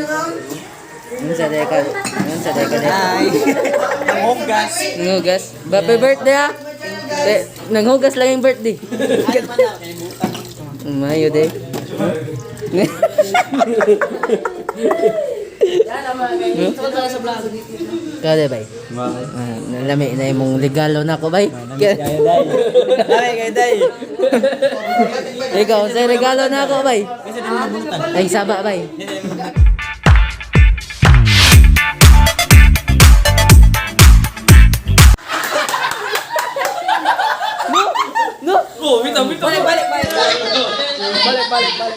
Unsa day ka? Unsa day ka? Hi. Nanghugas. Nanghugas. Happy birthday ah. Eh, nanghugas lang yung birthday. Mayo day. Kada bay. Ah, nalami na imong regalo na ko bay. Lami kayo day. Ikaw, sa regalo na ako bay. Ay saba bay. No! No! Oh, wait, wait. Balik, balik, balik. Balik, balik, balik.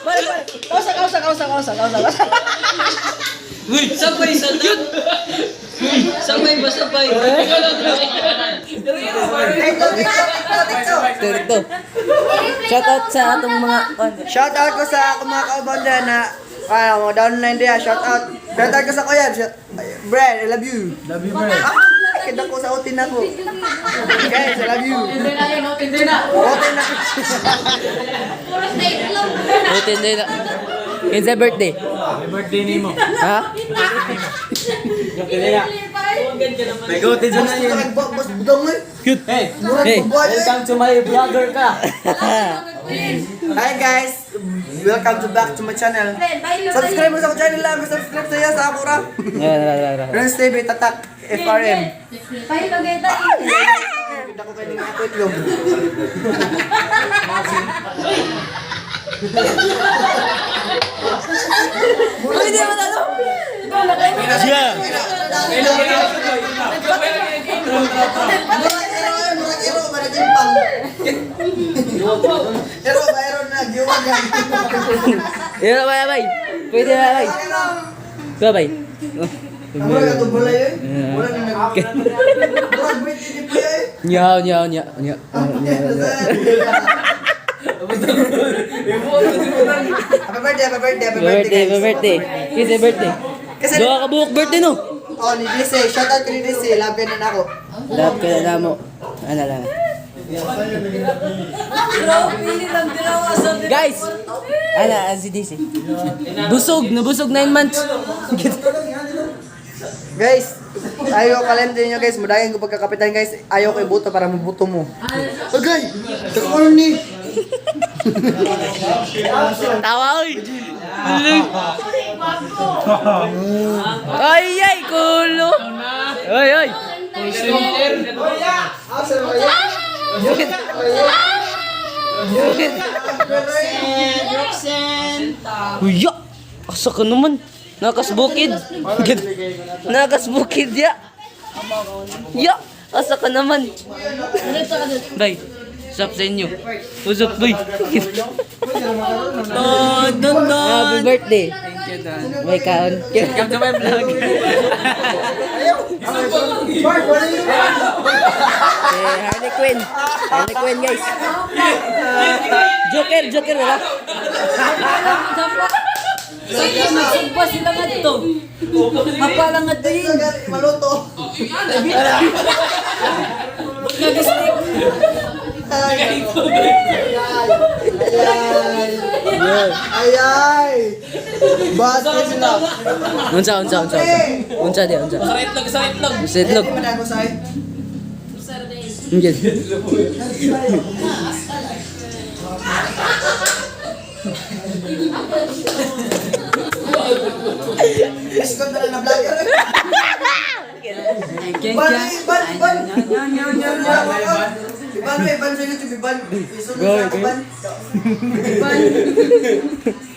Balik, balik. Kausa, kausa, kausa, kausa, kausa, kausa. Uy, sabay sa yun. Sabay ba sabay? Ito, ito. Shout out sa atong mga Shout out ko sa akong mga kauban dyan na ano, mga downline diya. Shout out. Shout out ko sa kuya. Brad, I love you. Love you, Brad. Ah, kita ko sa utin ako. Guys, I love you. Hindi na yun, hindi na. Utin na. Puros na itlog. Butin din na. Kinsa birthday? Birthday nimo. Ha? May go na yun. Boss, budong eh. Hey, Hey. welcome to my vlogger ka. Hi guys! Welcome to back to my channel. Subscribe mo sa akong channel lang. Subscribe sa iyo sa ako ra. Friends TV Tatak FRM. Pahilo gay tayo. Kita ko kayo ng ako itlog. Uy, di ba talo? Yeah. Murag ero eh, murag ero ba nag-impang? Ero ba ero na giwag yan. Yan bay bay. Pwede ba bay? Ba bay. Murag ato balay eh. Wala na nag. Murag birthday ni Kuya eh. Nyaw nyaw nyaw nyaw. Happy birthday, happy birthday, happy Birthday, birthday guys. birthday. Kinsa birthday? Kasi Duha ka buok birthday no. Oh, ni DC, shout out kay DC, love ka na ako. Love ka na mo. Ano lang. Guys! Ana, si DC. Busog, nabusog 9 months. Guys, ayaw kalente niyo guys, mudagan ko pagkakapitan guys, ayaw ko ibuto para mabuto mo. Okay, takon ni. Tawa oy. Ay ay kulo. Ay ay. Uya! Asa ka naman? Nakasbukid. Nakasbukid ya. Ya! Asa ka naman? Bay, sup sa inyo. What's up, bay? Don, don, don. Happy birthday. Thank you, Don. May kaon. Welcome to my vlog. Eh, Harley Quinn. Harley Quinn, guys. Joker, Joker, wala. Sige, magsugba sila nga to. Mapala nga to yun. Maluto. Nagistik. Ay, ay, ay, ay. Basta sila. Unsa, unsa, unsa, unsa. Unsa di, unsa. Sa itlog, sa itlog. Unsa itlog. Hindi man ako sa Yes. Iskot na lang na vlogger. Ban, ban, ban. Iban, iban sa YouTube, iban. Isunod sa ako, ban. Iban.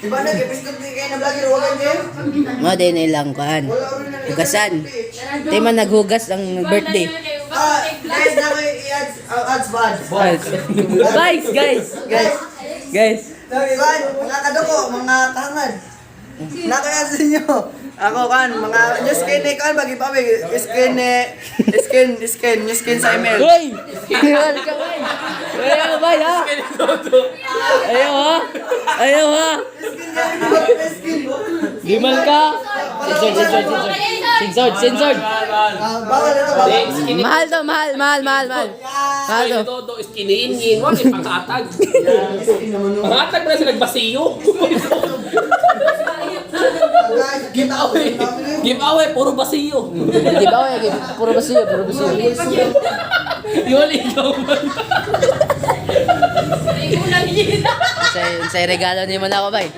Iban na, ipiskot din kayo na vlogger, wag kayo. Mo din ilang kuan. Hugasan. Di man naghugas ang birthday. Ah, guys, na ko i-ads, ads ba? Ads. Guys, guys, Guys, guys. Iban, mga kadoko, mga kahangad. Nakaya sa inyo. Ako kan, mga new skin eh, kan, bagi pa, skin eh, skin, skin, new skin sa email. Hoy! Iwan ka, bay. Ayaw, bay, ha? Ayaw, ha? Ayaw, ha? Skin, guys, skin. Limal ka. Censored, censored, censored. Censored, censored. Ah, bawal ito, bawal. Mahal to, mahal, mahal, mahal, mahal. Mahal to. Todo, skinin, wag panghatag. Panghatag mo na sila nagbasiyo. Give away, puro basiyo. Di ba? Oy, puro basiyo, puro basiyo. Yun, ikaw man. Sa regalo niyo mo na ako, bay.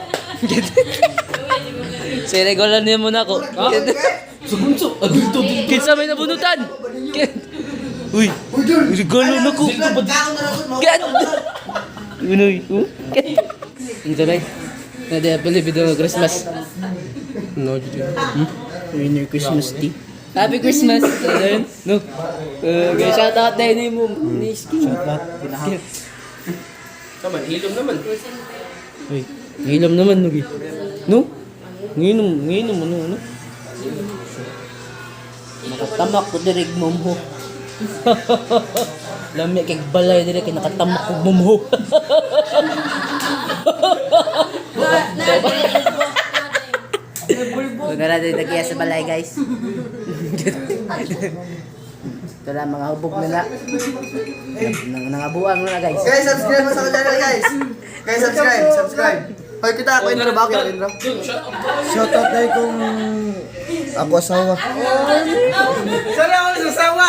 Sa regalo niyo mo na ako. Sugunso, adulto. Kinsa may nabunutan? Uy, regalo na ko. Gan! Unoy, oh. Unsa bay? Nade pala video ng Christmas. No, Winner Christmas tea. Happy Christmas! Ayun, no. Okay, shout out na yun mo. Ni Skin. Shout out. Naman, hilom naman. Uy, ngilam naman, nugi. No? Nginom, nginom, ano, ano? Nakatamak ko dirig momho. Lami kay balay dire kay nakatamak ko momho. Wala na nagiya sa balay, guys. Ito lang, mga hubog na na. Nangabuang na na, guys. Guys, subscribe mo sa akong channel, guys. Guys, subscribe, subscribe. Hoy, kita ako intro ba? Ako intro. Shout out tayo kung ako asawa. Sorry ako sa asawa.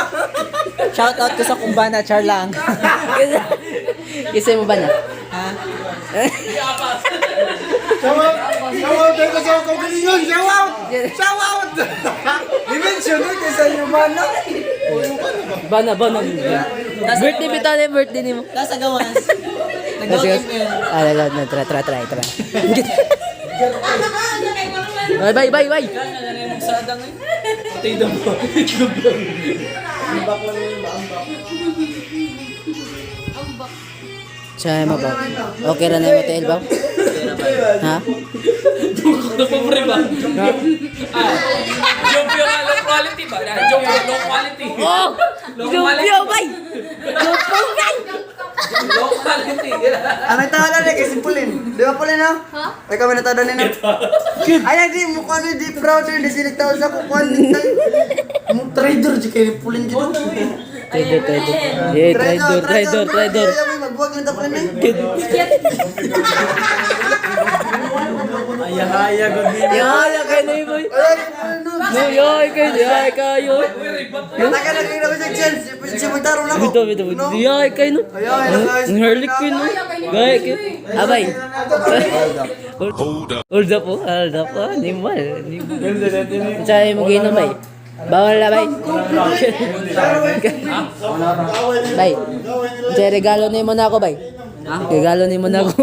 Shout out ko sa kumbana, char lang. Kisay mo ba na? Shout out! Shout out tayo ko sa kaugalingon! Shout out! Shout out! I-mention no kaysa inyo man no? Bana, bana. Birthday bitaw na yung birthday ni mo. Tapos agawas. Kasi, ah, na, na, tara, tara, tara, tara. Bye, bye, bye, bye. Patay na mo. Itlog lang. Siya mo ba? Okay ra na yung hotel ba? Ha? Joke na pobre ba? Ah, joke yung low quality ba? Ah, joke yung low quality. Oh! Low quality. Lumpio, bay! Lumpio, bay! Low quality. Ang nagtawa na rin kay si Pulin. Di ba Pulin, no? Ha? Ay, kami natawa na no? Ay, hindi mo ko ano, di proud, hindi sila tao sa kukuhan. Mo trader, di kayo ni Pulin dito. Trader, trader. Eh, trader, trader, trader. Magbuwag ng Pulin eh. Ayahaya, good Yaya kayo na yun, boy. Ay, Pulin, no. No, yaya kayo, yaya kayo. Natagal na kayo na sa chance. Siya magtarong na ako. Bitaw, bitaw. No? Yaya kayo, no? Ay, ay, Ang herlik ko, no? Gaya kayo. Abay. Hold up. Hold up, oh. Hold up, oh. Animal. Animal. Saan mo ginom, bay? Bawal na, bay. Bay. Sa regalo na mo na ako, bay. Regalo na mo na ako.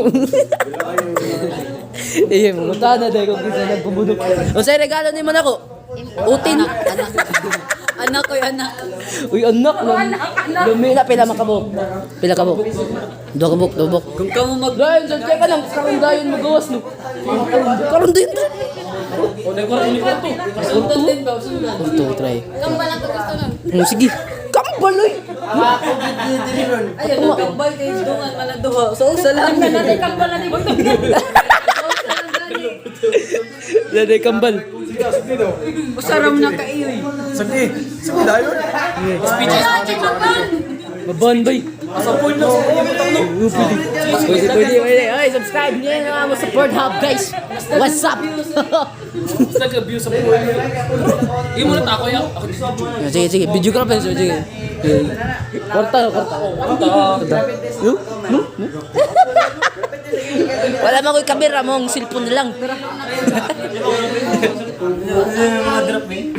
Eh, mga na dahil kung isa nagpabunok. O sa regalo na mo na ako. Utin. Anak. Anak ko anak. Uy, anak. Lumi na, pila makabok. Pila kabok. Dua kabok, dua kabok. Kung kamo mag Dayon, sa ka lang. Karon dayon magawas, no? Karon dayon to. O, nagkwarto ni kwarto. sundan din ba? Sundan. Ito, try. Kambal ang gusto nun. Oh, sige. Kambal, uy! Ayun, kambal kay dungan man ang duha. So, salam. Kambal na din. Daday kambal. Usaram na kaiyo. Sabi, sabi dayon. Maban, bay. Sa point lang sa Pwede, pwede, pwede. Ay, subscribe niyo na mo support hub, guys. What's up? Basta nag-abuse sa point. Hindi mo na tako ako. Ako Sige, sige. Video ka pa. Sige. Korta, korta. Korta. No? No? No? Wala man ko'y kamera mo, ang cellphone na lang. Mga drop eh.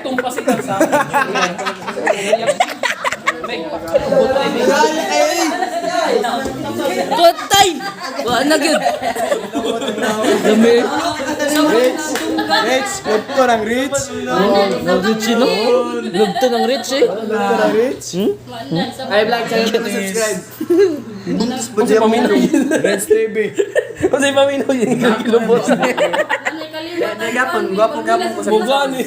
Itong pasikat sa akin. Patay! Wala na gyud. Dami. Rich! Rich! Lugto ng rich! Oh, rich no? Lugto ng rich eh. Lugto ng rich! Ay, vlog channel to subscribe. Buntis mo. Rich TV! Kasi paminaw yun yung kilobot. Gapon, gwapo, gapon ko sa Bugan eh.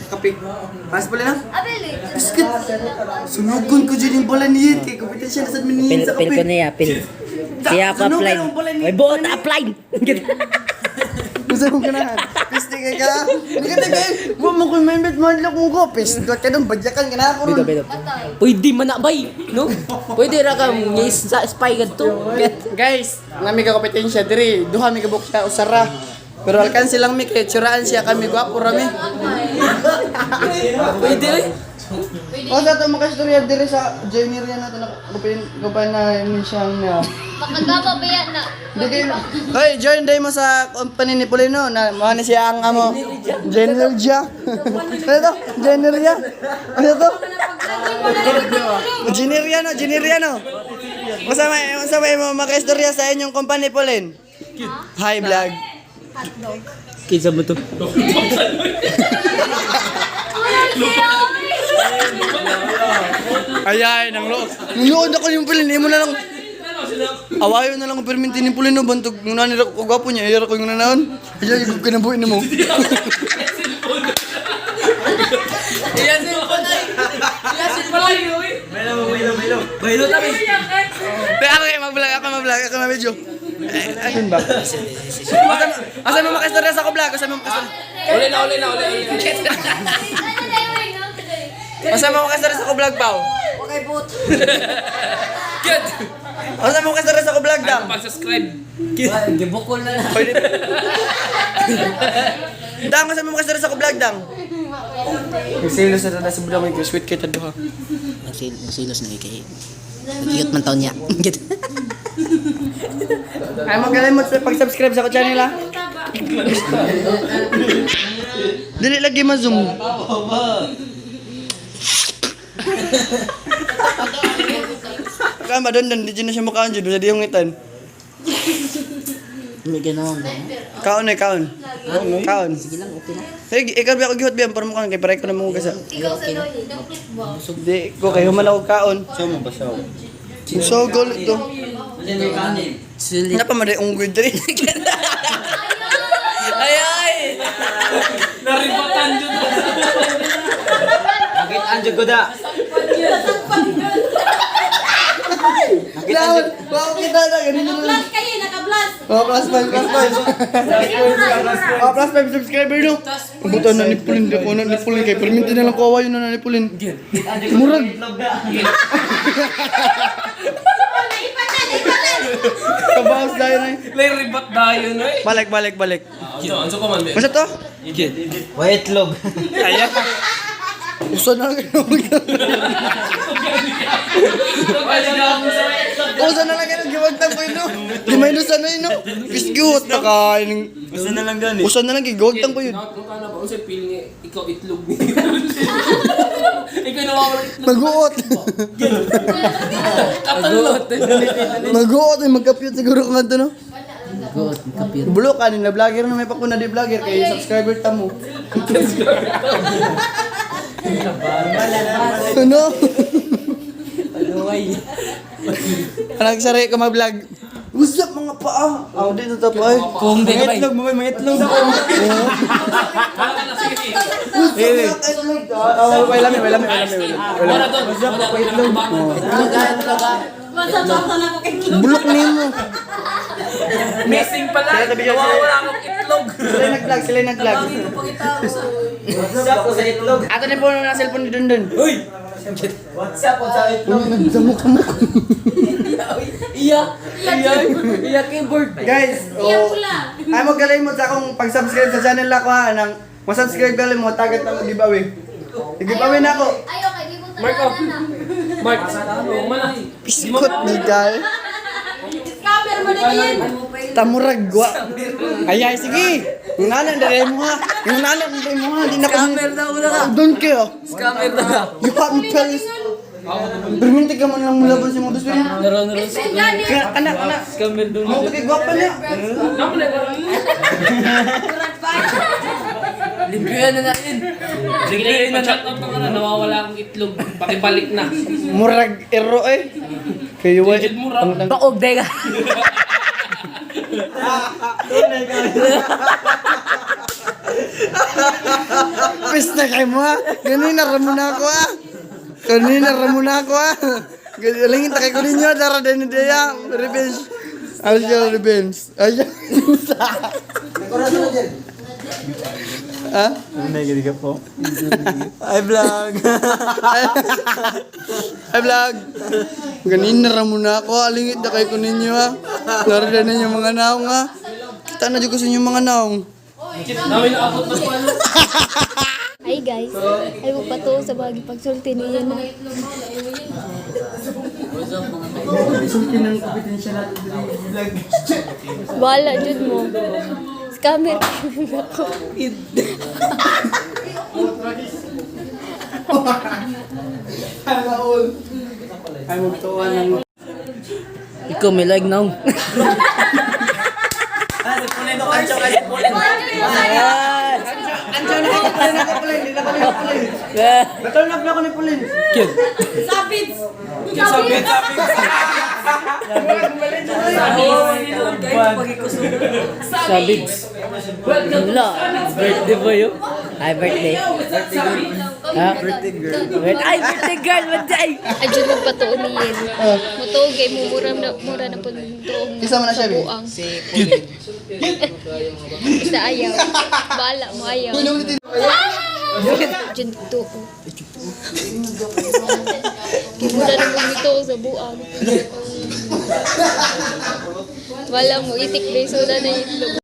kape. Mas Pulin, no? Abel eh. Biskit! Sunugon ko dyan yung bola niyan. Kay kompetensya na sa minihin Pil, sa pil ko kape. na ya, pil. Siya ako Sunugan apply. ang bola ni- May buot apply. Gusto kong ganahan. Piste kay ka. Hindi ka tagay. Wa mo ko may bet man lang ko. Piste ka dong badyakan ka na ako Bitaw, ron. bitaw. Pwede man na bay, no? Pwede ra ka sa spy gadto. Guys, nami ka kompetensya diri. Duha mi ka bukya usara. Pero alkansi lang mi kay tsuraan siya kami gwapo rami. Pwede eh. O sa to makastorya diri sa joinery na to kupin kupan na ni siyang na. Makagaba ba yan na? Hoy, join day mo sa company ni Polino na mo ni siya ang amo. General. Ano to? General. Ano to? Generia no, Generia no. Masa may mo makaistorya sa inyong company Polin? Hi vlog. Kinsa mo to? Ayay, nang loob. Nang ako yung Polin, imo na lang. Awayo na lang ang perminti ni Polino, bantog nguna nila ko gwapo niya, ayara ko yung nanaon. Ayay, kinabuhi nimo. Iya cellphone ay. Iya cellphone. Baylo tabi. Pero ako kayo mag-vlog, ako mag-vlog, ako mag-video. Ayun ba? Asa mo makistorya sa ko vlog? Asa mo makistorya? Uli na, uli na, uli, uli. Asa mo makistorya sa ko vlog, Pao? Okay, boot. Good. Asa mo makistorya sa ko vlog, Dam? Pag-subscribe. Gibukol na lang. Pwede. Dang, asa mo makistorya sa ko vlog, Dang? Nagsilos na tada sa budang may sweet kay tado ha. Nagsilos na kay. Nagiyot man taon niya. Ay, magaling mo sa pag-subscribe sa ko channel ha. Dili lagi ma-zoom. Kama doon doon, di na siya mukhaan dyan, basta di yung ngitan. Hindi ganoon. Kaon eh, kaon. Kaon. Sige lang, okay na. Hey, ikaw ba ako gihot biyan para mukhaan kay pare ko na mo kasa. Ikaw sa Lodi, dapit ba? Di ko kay human ako kaon. Saw mo ba saw? So goal ito. Sulit. Napa man unggoy diri. Ay ay. Naribatan dyan. Nakit anjo goda. Laon, wow kita na ganun na. Naka-blast kayo, naka-blast! Oh, +5, +5. Oh, +5 subscriber no. Ang buta na ni Pulin, di ko na ni Pulin kay perminti na lang ko awayon na ni Pulin. Murag. Naipatan, naipatan! Kabaos dahil na. Lay ribat dayon eh. Balik, balik, balik. Ano, ano pa man? Masa to? White log. Usa na lang Usa na lang ganun, giwagtang ko yun, no? Di may nusa na yun, no? Pisgut, nakain. Gusto na lang gani. Usa na lang, giwagtang ko yun. Nung ano ba? Unsa feel ni ikaw itlog ni. Ikaw nawawala itlog. Mag-uot. Katalot. Mag-uot, eh, magkapiyot siguro kung ano, no? Good, kapir. Bulo ka, nila vlogger na may pakuna di vlogger, kay subscriber ta mo. Ano? Anak sari ka mag-vlog. What's up mga paa? Ako dito to pa eh. Kung di Mga ka ba? itlog mo, mga itlog. What's up mga itlog? Ah, wait lang, wait lang, wait lang, wait lang. Wala doon. Wala itlog. Masasaktan ako kay Bulok nimo. Missing pala. Sila tabi dyan, sila. Nawawala akong itlog. Sila yung nag-vlog, sila yung nag-vlog. What's up ko sa itlog? Ato na po na cellphone ni Dundun. Uy! What's up ko sa itlog? Uy, nagdamok mo. Iya. Iya. Iya keyboard. Guys, Iya oh, pula. ay mo galing mo sa akong pag-subscribe sa channel ako ha, nang masubscribe galing mo, tagat na mag-giveaway. I-giveaway na ako. Ay, okay, di mo Mark off. talaan na. Mark, man ay. Piskot ni Gal. Scammer mo na yun! Tamurag gwa. Ay ay sige. Yung nanan dere mo ha. Yung nanan dere mo ha. Di na ko. Scammer daw na ka. Don't care. Scammer daw ka. You have me pelis. Perminti ka man lang mula ba si Modus Win? Naro naro. Kaya anak anak. Scammer daw. Mo kay gwapa niya. Limpyo na natin. Sige na, chat out ka na. Nawawala akong itlog. Pakibalik na. Murag ero eh. Kayo wa. Legit murag. Baog dega. Pis na kay mo ha. Ganina ramon na ako ha. Kanina ramon na ako ha. Galingin takay ko ninyo dara din niya. Revenge. I'll show revenge. Ay. Ha? Negative ka po. Ay vlog. Ay, vlog! Ganina ramon na ako, alingit na kayo ko ninyo ha. Laro na ninyo mga naong ha. Kita na dyan ko sa inyo mga naong. Namin naabot na po ano. Hi guys, ay mo patuo sa mga gipagsulti niya na. Sulti ng kompetensya natin vlog. Wala jud mo. Scammer ako. Halaol. Ay, magtuwa ng Ikaw may like now. Andiyan na ako Pulin, ako Pulin, hindi na ako ni Pulin. Batal na ako ni Pulin. Sabits! Sabit, sabit. Savage. Wala. Birthday boy yun. Ay, birthday. Ha? birthday girl. Ay, birthday girl! Birthday! Ay jud mo patuo niya. Mutuo kay mo mura na pud tuong. Isa man na siya, be. Buang. Isa ayaw. Bala mo ayaw. Jud tuo. Mura na mo mituo sa buang. Wala mo itik beso na na itlog.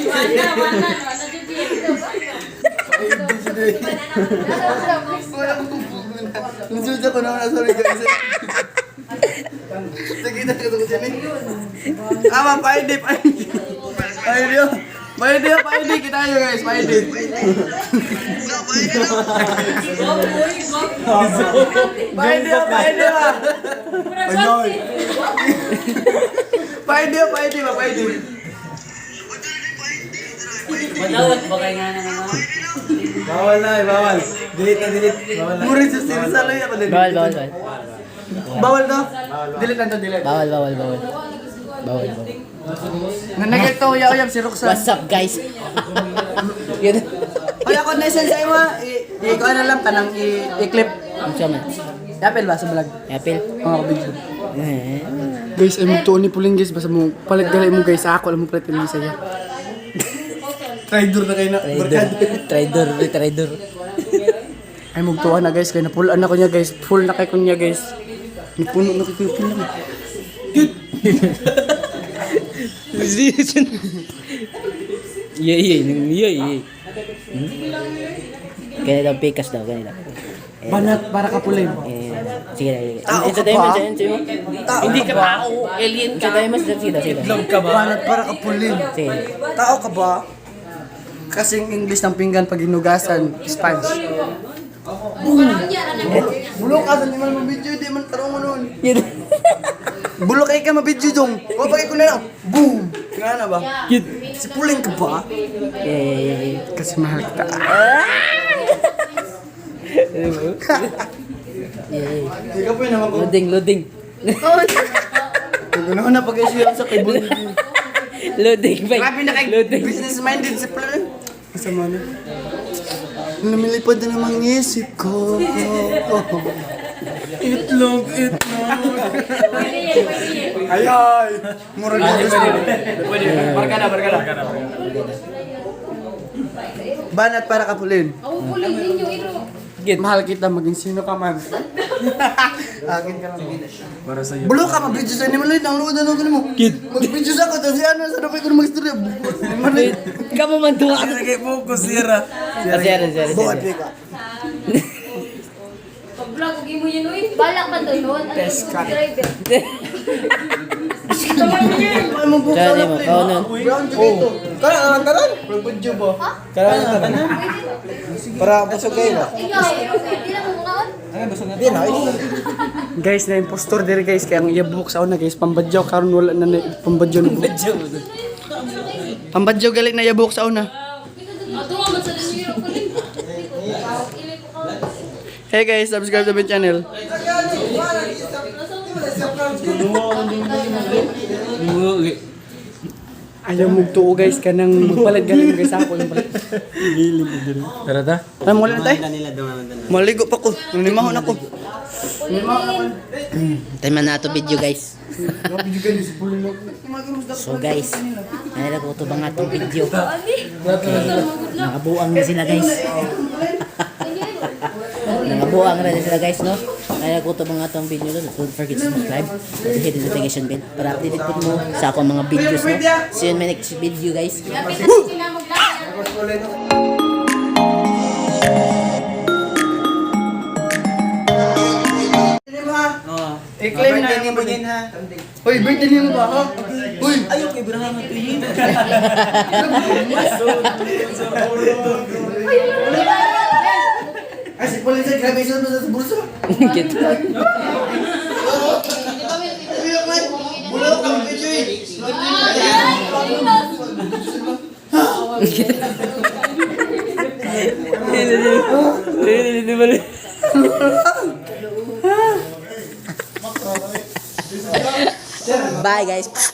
Wala, wala, wala, Nasulat ako na, sorry guys. Sige na, kasi ko siya ni. Ama, pa-ID, pa-ID. Pa-ID, oh. Pa-ID, oh, pa-ID. Kita nyo guys, pa-ID. Pa-ID, oh, pa-ID, oh. Ayoy. Pa-ID, oh, pa-ID, oh, pa-ID. Madawat ba kayo nga naman? Bawal na eh, bawal. Delete na delete. Bawal na. Murid sa sinisaloy ako din. Bawal, bawal, bawal. Bawal to? Delete lang to, delete. Bawal, bawal, bawal. Bawal, bawal. Nanagay to, uya-uyab si Roxanne. What's up, guys? Yun. Ay, ako na send sa imo. I ko na lang kanang i-clip. Ang sama. Apple ba sa vlog? Apple. Mga kabidyo. Eh. Guys, ay magtuon ni Pulin guys. Basta mo palit galay mo guys. Ako alam mo palit mo saya. Trader na kayo na. Trader. Trader, trader. Ay magtuwa na guys. Kaya napulaan ako niya guys. Full na kay ko niya guys. Napuno na kay ko na. Yeah, yeah, yeah, yeah. Hmm? Kaya daw pikas daw, kaya daw. Banat para ka Pulin. Eh, sige, sige. Tao Ito ka tayo ba? mas, ito mo. Tao Hindi ka ka ba? tao, alien Ito ka. tayo mas, sige daw, sige daw. Itlog ka ba? Banat para ka Pulin. Sige. Tao ka ba? Kasing English ng pinggan pag hinugasan. Sponge. Bulok ka, di man mabidyo, di man tarong mo nun. Bulok ay ka mabidyo dong. O pag ko na lang, boom! Nga na ba? Si Puleng ka ba? Yeah, yeah, yeah, yeah. Kasi mahal kita. Yeah, yeah. Hindi ka po yun naman ko. Loading, loading. Ano na pag-issue sa kay Bulok. Loading, bye. Grabe na kay Loading. business minded si Puleng. Masama na. Lumilipad na namang isip ko. Itlog, itlog. Ay ay! Murag na gusto. Pwede. Barkada, barkada. Banat para ka Puleng. Ako pulin ninyo iro. Mahal kita maging sino ka man. Akin ka lang. Para sa'yo. Bulok ka, mag-video sa inyo. Malit, ang luod, ano mo. Mag-video sa ako, tapos ano, sa dapat ko na mag-story. Malit. Kamu man tuwa. Sige, focus, Sierra. Ah, Sierra, Sierra, Buhat Sierra. ka. Pag-vlog, huwag mo yun, uy. Balak pa to noon. Ang driver. Ay, mo buka Sorry na mo, Puleng. oh, no. Brown dito. Tara, tara, tara. Brown ba? Para busog kayo ba? Ikaw, di lang mo ngaon. Di na, Guys, na impostor dire guys kaya ang iyabuhok sa una guys pambadyaw karon wala na na pambadyaw na buhok. Pambadyo galing na yabuhok sa una. Ato nga man sa ninyo iro pulin. Ilay ko ka. Hey guys, subscribe to my channel. Ayaw mugtuo guys kanang magpalit galing guys ako lang palit. Tara ta. Ay, mula na tayo. Maligo pa ko. Nanimahon ako. Time na to video guys. So guys, nalala ko ito ba nga itong video. Okay. Nakabuang na sila guys. Nakabuang. Buang na sila guys, no? Kaya ko ito mga atong video, no? Don't forget to subscribe and hit the notification bell para updated po mo sa akong mga videos, no? See you in my next video, guys. Sila maglakad. I-claim na Birthday ni mo din ha. Uy, birthday niyo ba ha? Uy, Ayaw kay Ibrahim at tuyin. ay si Pauline sir, grabe siya sa bulsa. Get. Bulok ang video eh. Bye, guys.